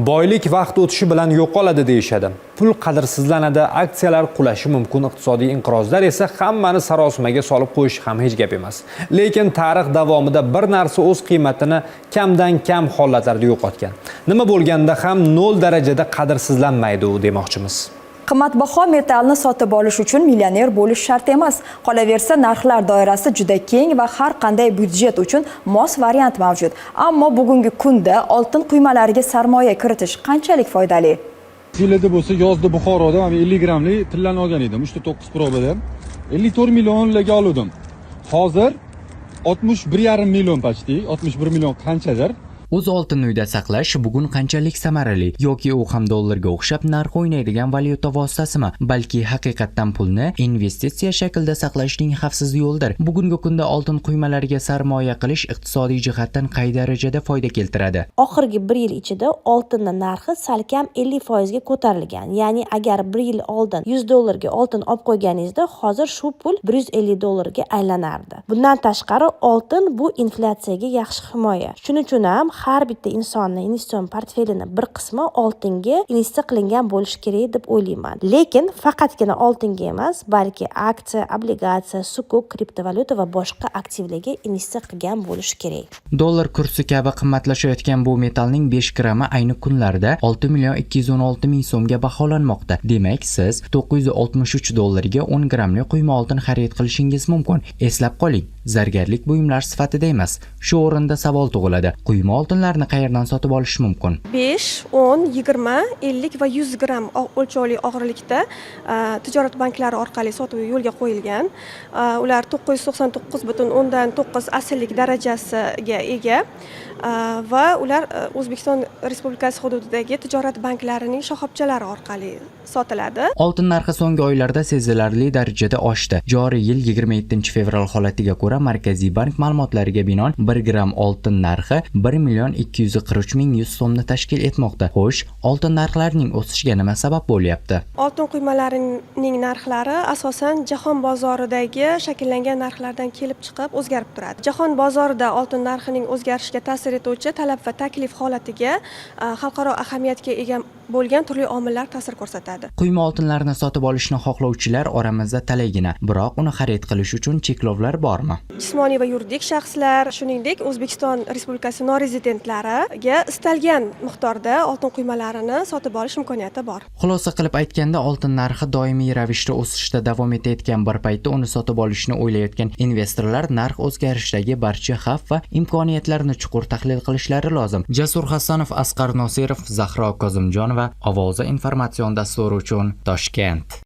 Boylik vaqt o'tishi bilan yo'qoladi deyishadi. Pul qadrsizlanadi, aksiyalar qulashi mumkin, iqtisodiy inqirozlar esa hammani sarosimaga solib qo'yishi ham hech gap emas. Lekin tarix davomida bir narsa o'z qiymatini kamdan kam holatlarda yo'qotgan. Nima bo'lganda ham nol darajada qadrsizlanmaydi u demoqchimiz. Qimmatbaho metallni sotib olish uchun millioner bo'lish shart emas. Qolaversa, narxlar doirasi juda keng va har qanday byudjet uchun mos variant mavjud. Ammo bugungi kunda oltin quymalariga sarmoya kiritish qanchalik foydali? Esinglarda bo'lsa, yozda Buxoroda mana 50 grammli tillani olgan edim, 3,9 probada. 54 millionlarga olgandim. Hozir 61,5 million почти, 61 million qanchadir. O'z oltinni uyda saqlash bugun qanchalik samarali yoki u ham dollarga o'xshab narx o'ynaydigan valyuta vositasimi? Balki haqiqatdan pulni investitsiya shaklida saqlashning xavfsiz yo'lidir. Bugungi kunda oltin quymalariga sarmoya qilish iqtisodiy jihatdan qay darajada foyda keltiradi? Oxirgi bir yil ichida oltinni narxi salkam 50% ga ko'tarilgan. Ya'ni agar bir yil oldin 100 dollarga oltin olib qo'yganingizda, hozir shu pul 150 dollarga aylanardi. Bundan tashqari, oltin bu inflyatsiyaga yaxshi himoya. Shuning uchun ham har bitta insonni investitsion portfelini bir qismi oltinga investitsiya qilingan bo'lishi kerak deb o'ylayman. Lekin faqatgina oltinga emas, balki aksiya, obligatsiya, sukuk, kriptovalyuta va boshqa aktivlarga investitsiya qilgan bo'lishi kerak. Dollar kursi kabi qimmatlashayotgan bu metallning 5 grammi ayni kunlarda 6 million 216 ming so'mga baholanmoqda. Demak, siz 963 dollarga 10 grammli quyma oltin xarid qilishingiz mumkin. Eslab qoling, zargarlik buyumlar sifatida emas. Shu o'rinda savol tug'iladi. Quyma oltinlarni qayerdan sotib olish mumkin? 5, 10, 20, 50 va 100 gramm o'lchovli og'irlikda tijorat banklari orqali sotuv yo'lga qo'yilgan. Ular 999,9 asillik darajasiga ega va ular O'zbekiston Respublikasi hududidagi tijorat banklarining shoxobchalari orqali sotiladi. Oltin narxi so'nggi oylarda sezilarli darajada oshdi. Joriy yil 27 fevral holatiga ko'ra, Markaziy bank ma'lumotlariga binoan, 1 gramm oltin narxi 1 million 243 ming 100 so'mni tashkil etmoqda. Xo'sh, oltin narxlarining o'sishiga nima sabab bo'lyapti? Oltin quymalarining narxlari asosan jahon bozoridagi shakllangan narxlardan kelib chiqib o'zgarib turadi. Jahon bozorida oltin narxining o'zgarishiga ta'sir etuvchi talab va taklif holatiga xalqaro ahamiyatga ega bo'lgan turli omillar ta'sir ko'rsatadi. Quyma oltinlarni sotib olishni xohlovchilar oramizda talaygina, biroq uni xarid qilish uchun cheklovlar bormi? Jismoniy va yuridik shaxslar, shuningdek, O'zbekiston Respublikasi norezidentlariga istalgan miqdorda oltin quymalarini sotib olish imkoniyati bor. Xulosa qilib aytganda, oltin narxi doimiy ravishda o'sishda davom etayotgan bir paytda uni sotib olishni o'ylayotgan investorlar narx o'zgarishidagi barcha xavf va imkoniyatlarni chuqur tahlil qilishlari lozim. Jasur Hasanov, Asqar Nosirov, Zahro Kozimjonova, Ovoza informatsion dasturi uchun Toshkent.